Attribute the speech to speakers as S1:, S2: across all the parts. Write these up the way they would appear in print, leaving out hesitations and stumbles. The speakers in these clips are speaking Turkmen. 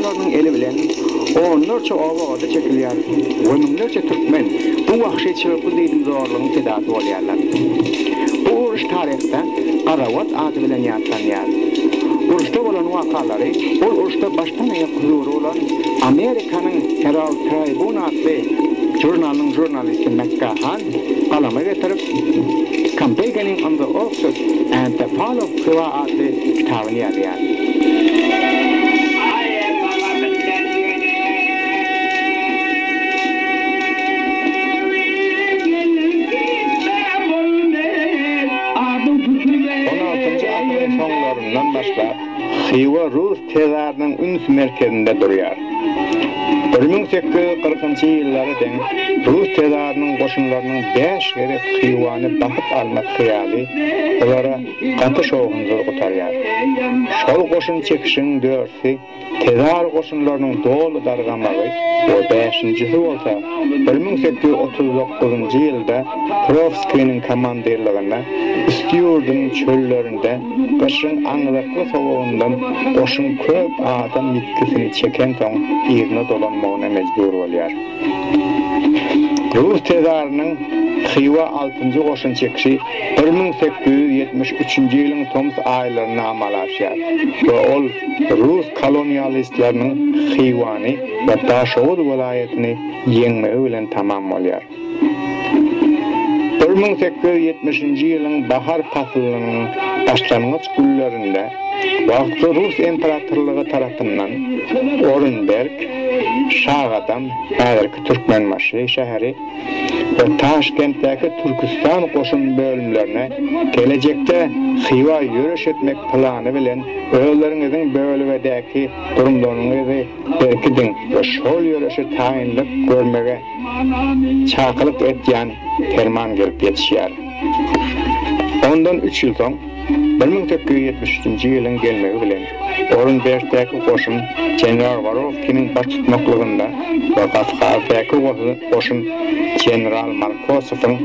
S1: goşunlarynyň eli bilen onlarça oba oda çekilýär we müňlerçe türkmen bu wagşyçylykly diýdimzorlugyň pidasy bolýarlar. Bu uruş taryhda Gazawat ady bilen ýatlanýar. Uruşda bolan wakalary ol uruşda başdan-aýak huzury bolan Amerikanyň Herald Tribune atly žurnalynyň žurnalisti McGahan galama getirip, Campaigning on the Oxus and the Fall of Khiva atly kitabyny ýazýar.
S2: On altynjy asyryň soňlaryndan başlap, Hywa rus tezarynyň üns merkezinde durýar. 1840-njy ýyllara deň rus tezarynyň goşunlarynyň bäş gezek Hywany basyp almak hyýaly olara gaty şowhunsyz gutarýar. Şol goşun çekişigiň dördüsi Tezar goşunlarynyň doly dargamagy we bäşinjisi bolsa 1839-njy ýylda Perovskiniň komandirliginde Üstýurduň çöllerinde gyşyň aňzakly sowugyndan goşun köp adam ýitgisini çekensoň yzyna dolanmagyna mejbur bolýar. Rus tezarynyň Hywa altynjy goşun çekişi 1873-nji ýylyň tomus aýlarynda amala aşýar we ol rus kolonialistleriniň Hywany we Daşoguz welaýatyny ýeňmegi bilen tamam bolýar. 1870-nji ýylyň bahar paslynyň başlangyç günlerinde wagtky rus imperatorlygy tarapyndan Orenberg, Şagadam, häzirki Türkmenbaşy şäheri, we Taşkentdäki Türküstan goşun bölümlerine gelejekde Hywa ýöriş etmek plany bilen özleriňiziň bölügedäki durumlaryňyzy berkidiň we şol ýörişe taýynlyk görmege çakylyk etýän perman gelip ýetişýär. Ondan üç ýyl soň, 1873-nji ýylyň gelmegi bilen, Orenbergdäki goşun general Worowkiniň baş tutmaklygynda we Kawkazdaky goşun general Markosowyň,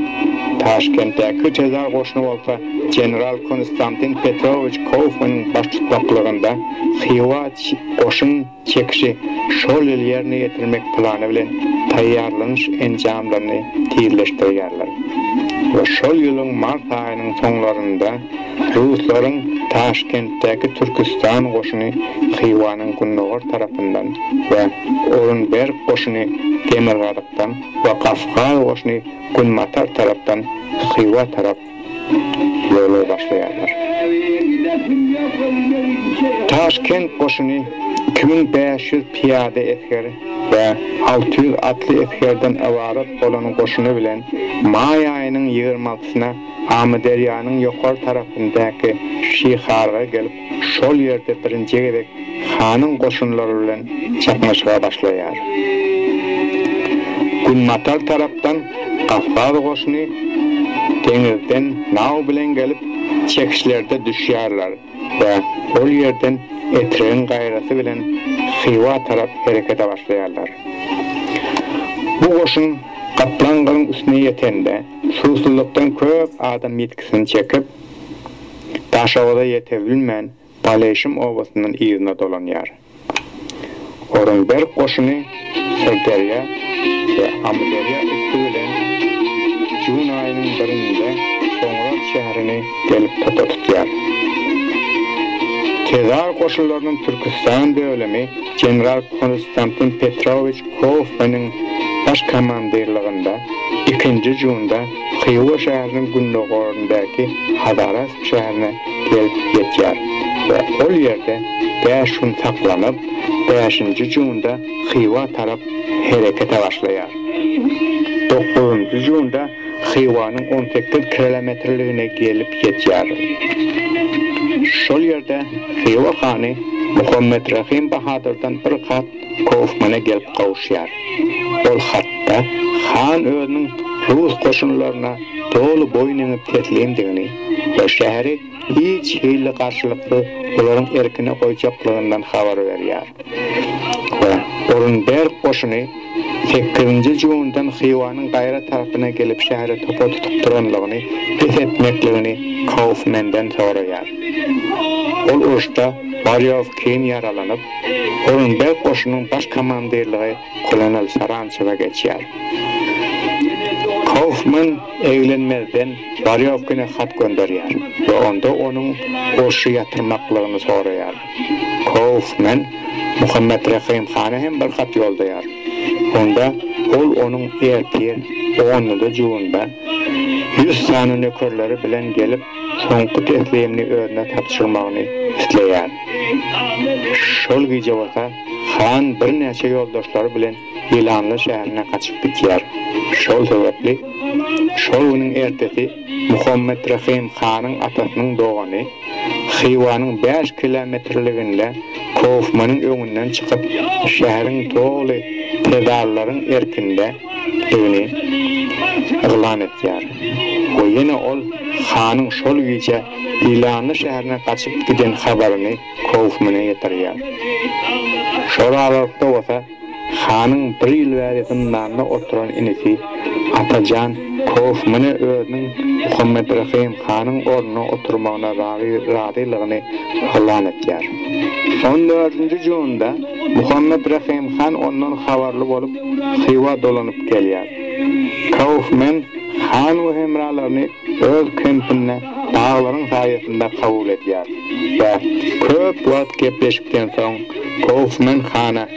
S2: Taşkentdäki Tezar goşuny bolsa general Konstantin Petrowiç Kaufmanyň baş tutmaklygynda Hywa goşun çekişi şol ýyl ýerine ýetirmek plany bilen taýýarlanyş enjamlaryny tizleşdirýärler we şol ýylyň mart aýynyň soňlarynda ruslaryň Taşkentdäki Türküstan goşuny Hywanyň gündogar tarapyndan we Orenberg goşuny demirgazykdan we Kawkaz goşuny günbatar tarapdan Hywa tarap ýola başlaýarlar. Taşkent goşuny 2500 pyýada esger we 600 atly esgerden ybarat bolan goşuny bilen maý aýynyň ýigrimi altysyna Amyderýanyň ýokary tarapyndaky Şiharga gelip, şol ýerde birinji gezek hanyň goşunlary bilen çaknyşyga başlaýar. Günbatar tarapdan Kawkaz goşuny deňizden naw bilen gelip, çekişlerde düşýärler we ol ýerden Etregiň gaýrasy bilen Hywa tarap herekete başlaýarlar. Bu goşun Gaplaňgyryň üstüne ýetende, suwsuzlykdan köp adam ýitgisini çekip, Daşoguza ýetebilmän, Baleýşim obasyndan yzyna dolanýar. Orenberg goşuny Syrderýa we Amyderýa üsti bilen iýun aýynyň birinde Goňrat şäherini gelip topa tutýar. Tezar goşunlarynyň Türküstan bölümi general Konstantin Petrowiç Kaufmanyň baş komandirlygynda ikinji iýunda Hywa şäheriniň gündogaryndaky Hazarasp şäherine gelip ýetýär we ol ýerde bäş gün saklanyp, bäşinji iýunda Hywa tarap herekete başlaýar. Dokuzynjy iýunda Hywanyň on sekiz kilometrligine gelip ýetýär. Şol ýerde Hywa hany Muhammetrahym Bahadyrdan bir hat Kaufmana gelip gowuşýar. Ol hatda han özüniň rus goşunlaryna doly boýun eňip teslimdigini we şäheri hiç hili garşylyksyz olaryň erkine goýjaklygyndan habar berýär we Orenberg goşuny sekizinji iýundan Hywanyň gaýra tarapyna gelip şäheri topa tutup duranlygyny bes etmekligini Kaufmenden soraýar. Ol uruşda Warýowkin ýaralanyp, Orenberg goşunyň baş komandirligi kolonel Sarançewe geçýär. Kaufman eglenmezden Warýowkine hat gönderýär we onda onuň urşy ýatyrmaklygyny soraýar. Kaufman Muhammetrahym hana hem bir hat ýoldaýar. Onda ol onuň ertir, onunjy junda 100 sany nökerleri bilen gelip, soňky teslimini özüne tabşyrmagyny isleýär. Şol gije bolsa han birnäçe ýoldaşlary bilen Ýylanly şäherine gaçyp gidýär. Şol sebäpli şol günüň ertesi Muhammetrahym hanyň atasynyň dogany Hywanyň bäş kilometrliginde Kofmanyň öňünden çykyp, şäheriň doly pedallaryň erkinde digini yglan etýär we ýene ol hanyň şol gije Ýylanly şäherine gaçyp giden habaryny Kaufmana ýetirýär. Şol aralykda bolsa hanyň bir ýyl bäri zyndanda oturan inisi Atajan Kaufmana özüniň Muhammetrahym hanyň ornuna oturmagyna razylygyny yglan etýär. On dördünji junda Muhammetrahym han ondan habarly bolup, Hywa dolanyp gelýär. Kaufmen han we hemralaryny öz kempinde daglaryň saýasynda kabul edýär we köp wagt gepleşikden soň Kaufmen hana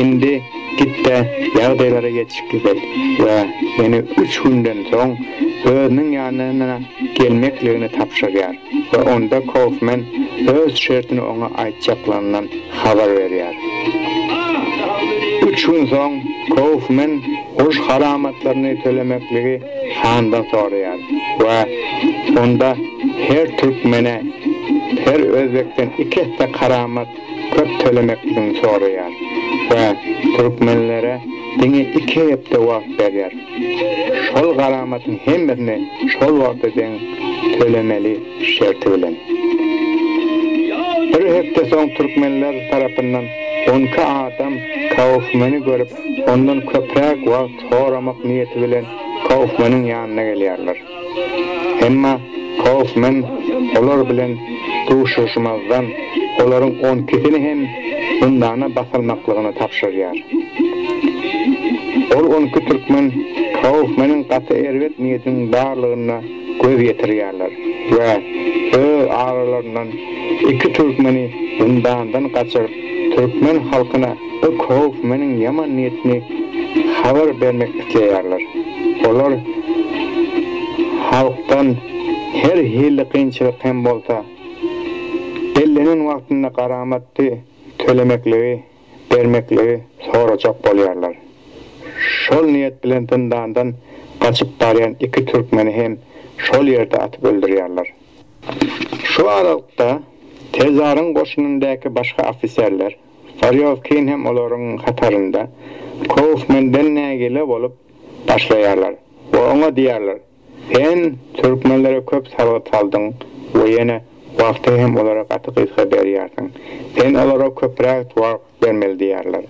S2: Indi git-de ýagdaýlara ýetişiklik et we ýene üç günden soň özüniň ýanyna gelmekligini tabşyrýar we onda Kaufmen öz şertini oňa aýtjaklaryndan habar berýär. Üç gün soň Kaufmen uruş haramatlaryny tölemekligi handan soraýar we onda her türkmene her özbekden iki esse karamat köp tölemekligini soraýar we türkmenlere diňe iki hepde wagt berýär. Şol garamatyň hemmesini şol wagta deň tölemeli şerti bilen. Bir hepde soň türkmenler tarapyndan onki adam Kaufmany görüp, ondan köpräk wagt soramak niýeti bilen Kaufmanyň ýanyna gelýärler. Emma Kaufman olar bilen duşuşmazdan, olaryň onkisini hem zyndana basylmaklygyny tabşyrýar. Ol onki türkmen Kaufmanyň gaty erbet niýetiniň barlygyna göz ýetirýärler we öz aralaryndan iki türkmeni zyndandan gaçyryp, türkmen halkyna bu Kaufmanyň ýaman niýetini habar bermek isleýärler. Olar halkdan her hili kynçylyk hem bolsa, bellenen wagtynda garamaty tölemekligi, bermekligi sorajak bolýarlar. Şol niýet bilen zyndandan gaçyp barýan iki türkmeni hem şol ýerde atyp öldürýärler. Şu aralykda Tezaryň goşunyndaky başga ofiserler, Warýowkin hem olaryň hatarynda, Kaufmenden nägile bolup başlaýarlar we oňa diýýärler, Sen türkmenlere köp salgyt saldyň we ýene wagty hem olara gaty gysga berýärsiň. Sen olara köpräk wagt bermeli diýýärler.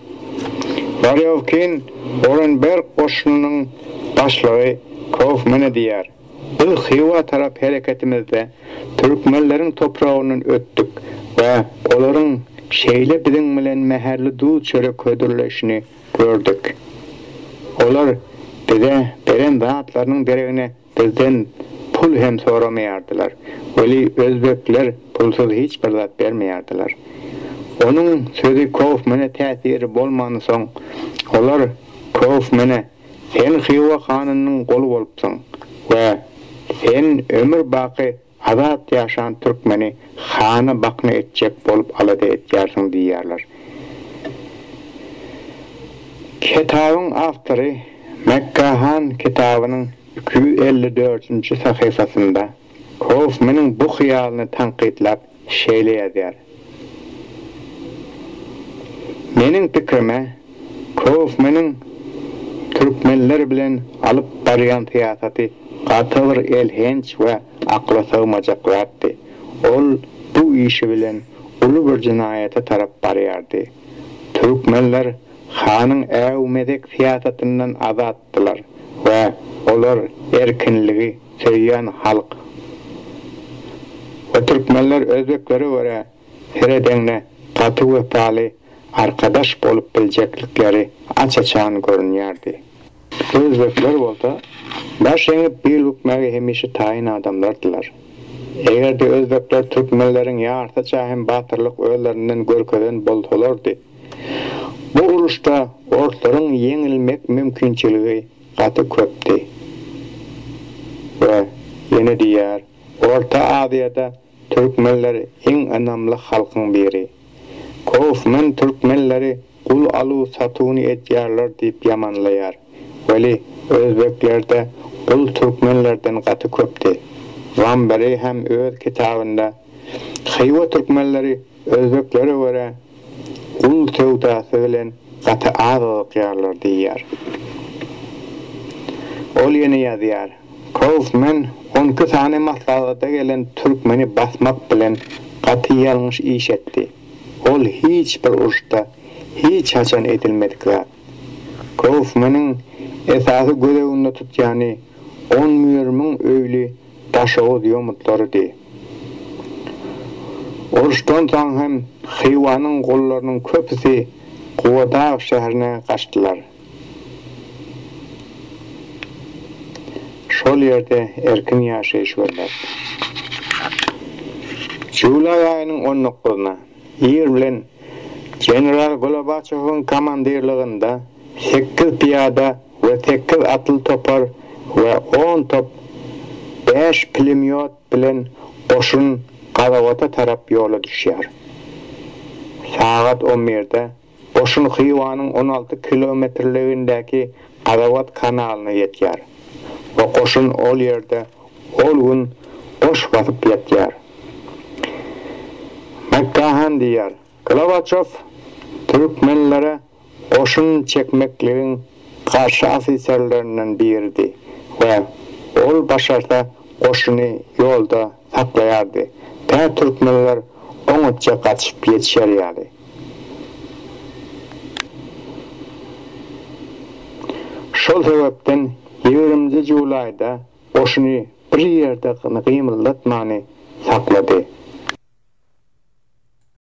S2: Warýowkin Orenberg goşunynyň başlygy Kaufmene diýýär, Biz Hywa tarap hereketimizde türkmenleriň topragyndan ötdük we olaryň şeýle biziň bilen mähirli duz-çörek hödürleýşini gördük. Olar bize beren zatlarynyň deregine bizden pul hem soramaýardylar. Weli özbekler pulsuz hiç bir zat bermeýärdiler. Onuň sözi Kaufmene täsiri bolmansoň, olar Kaufmene, Sen Hywa hanynyň guly bolupsyň we sen ömür baky Azat ýaşan türkmeni hana bakna etjek bolup alada etýärsiň diýýärler. Kitabyň awtory Mekgahan kitabynyň 254-nji sahypasynda Kaufmanyň bu hyýalyny tankytlap şeýle ýazýar, Meniň pikrime, Kaufmanyň türkmenler bilen alyp barýan syýasaty gaty bir elhenç we akyla sygmajak zatdy. Ol bu işi bilen uly bir jenaýata tarap barýardy. Türkmenler hanyň äwmezek syýasatyndan azatdylar we olar erkinligi söýýän halk we türkmenler özbeklere görä. seredeňde gaty wepaly arkadaş bolup biljeklikleri aç-açan görünýärdi. Özbekler bolsa, baş eňip bil bükmäge hemişe taýyn adamlardylar. Eger-de özbekler türkmenleriň ýarsyça hem batyrlyk özlerinden görkezen bolsalardy, bu uruşda orslaryň ýeňilmek mümkinçiligi gaty köpdi. We ýene diýýär, Orta Aziýada Türkmenler iň ynamly halkyň biri. Kaufman türkmenleri gul aluw-satuwyny edýärler diýip ýamanlaýar. Weli, özbeklerde gul türkmenlerden gaty köpdi. Wamberi hem öz kitabynda Hywa türkmenleri özbeklere görä gul söwdasy bilen gaty az gyzykýarlar diýýär. Ol ýene ýazýar. Kaufman 12 sany maslahata gelen türkmeni basmak bilen gaty ýalňyş iş etdi. Ol hiç bir uruşda hiç haçan edilmedik zat. Kaufmanyň esasy göz öňünde tutýany 11 müň öýli Daşoguz ýomutlarydy. Uruşdan soň hem Hywanyň gullarynyň köpüsi Gubadag şäherine gaçdylar. Şol ýerde erkin ýaşaýyş gözläp. Žulaý aýynyň on dokuzyna, ir bilen general Golowaçowyň komandirliginde sekiz pyýada we sekiz atly topar we on top, bäş plemýot bilen goşun Gazawata tarap ýola düşýär. Sagat on birde Goşun Hywanyň 16 kilometrligindäki Gazawat kanalyna ýetýär we goşun ol ýerde ol gün goş basyp ýatýar. McGahan diýýär, Golowaçow türkmenlere goşun çekmekligiň garşy ofiserlerinden biridi we ol başarsa goşuny ýolda saklaýardy, tä türkmenler oňatja gaçyp ýetişer ýaly. Şol sebäpden ýigriminji julaýda goşuny bir ýerde gymyldatmany saklady.